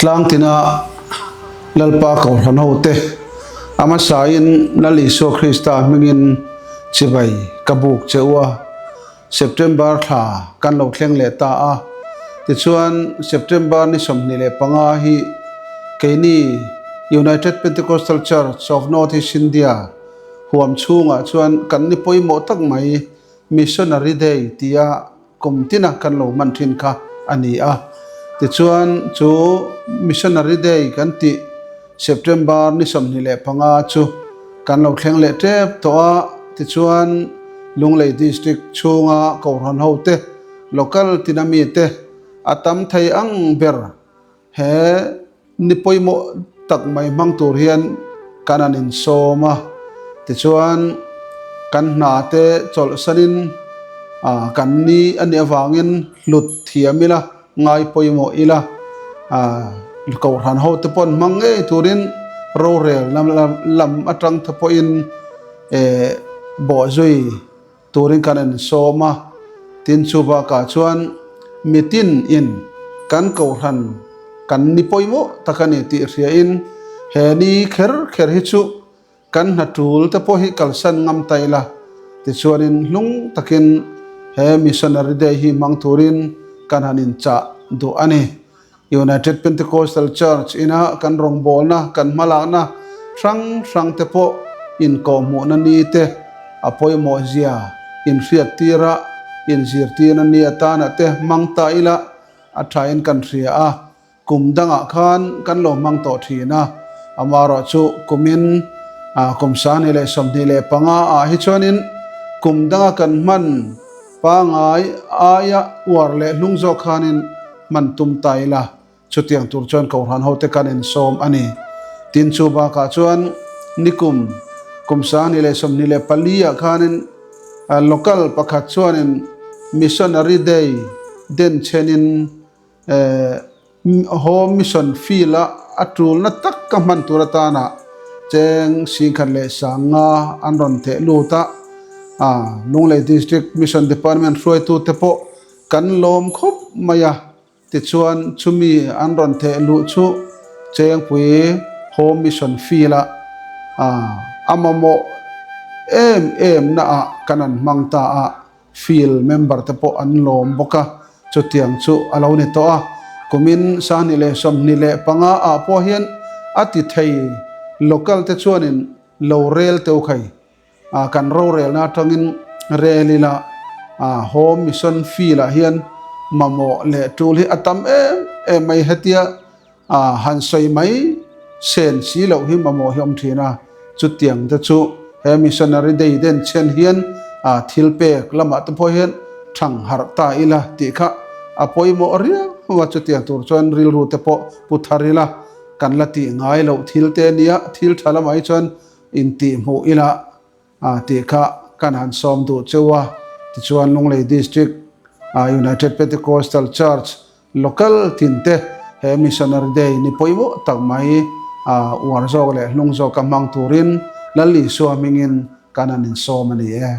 Tlangtina Lalpa Kohhran hote a hmasain Lal Isua Krista hmingin chibai ka buk che u a, September thla kan lo thleng leh ta a, tichuan September ni 25 hi keini United Pentecostal Church of North East India huam chhungah chuan kan ni pawimawh tak mai Missionary Day tia Kum tina kan lo hman thin kha a ni a. Tichuan, chu Missionary Day kan tih September ni 25 chu kan lo thleng leh tep tawh a. Tichuan, Lunglei District chhunga Kohhran hote, Local tina mite a tam thei ang ber He ni pawimawh tak mai hmang tur hian kan an insawm a, tichuan kan hna te chawlhsanin kan ni a nih avangin hlut thiam ila, ngai pawimawh ila, Kohhran ho te pawh an hmang ngei turin rorel lam atang te pawhin bawhzui Turin kan insawm a, tin chu bakah chuan mitin in kan kohhran kan ni pawimawh tak a ni tih hriain he ni kher kher hi chu kan hna tul te pawh hi kalsan ngam ta ila tichuanin hlung takin he Missionary Day hi hmang turin kan han inchah duh a ni. United Pentecostal Church ina kan rawngbawlna, kan hmalakna hrang hrang te pawh inkawhhmuhna ni te a pawimawh zia inhriattir a, inzirtirna ni atana te hmang ta ila a thain kan hria a, kum dangah khan kan lo hmang tawh thin a, amaherawh chu kumin kum 2025 ah hi chuanin kum danga kan hman pangai aia uar leh hlung zawk khanin hman tum ta ila, chutiang tur chuan Kohhran hote kan insawm a ni. Tin, chu bakah chuan nikum kum 2024 ah khanin local pakhat chuanin Missionary Day den chenin Home Mission Field-a a tulna tak ka hman tur atana cheng 10,050 an rawn theh lut a, Lunglei District Mission Department hruaitute pawh Kan lawm khawp mai a, tichuan chumi an rawn theh luh chu Chengpui Home Mission Field-a a mamawh em em naah kan an hmang ta a, field member te pawh an lawm bawk a, chutiang chu a lo ni tawh a. Kumin 2025 ah pawh hian a ti thei local te chuanin lo rel teuh khai. Kan rorelna atangin rel ila Home Mission Field ah hian mamawh leh tul hi a tam em em mai hetia han sawi mai sen si loh hi mamawh hi awm thin a, chutiang te chu he Missionary Day den chhen hian thil pek lamah te pawh hian thang harh ta ila tih kha a pawimawh riau a, chutiang tur chuan rilru te pawh pu thar ila kan la tih ngai loh thil te nia thil tha lamah hi chuan Intihhmuh ila tih kha kan han sawm duh cheu a, tichuan Lunglei District United Pentecostal Church local tinte he Missionary Day ni pawimawh tak mai uar zawk leh hlung zawka hmang turin Lal Isua hmingin kan han insawm a ni e.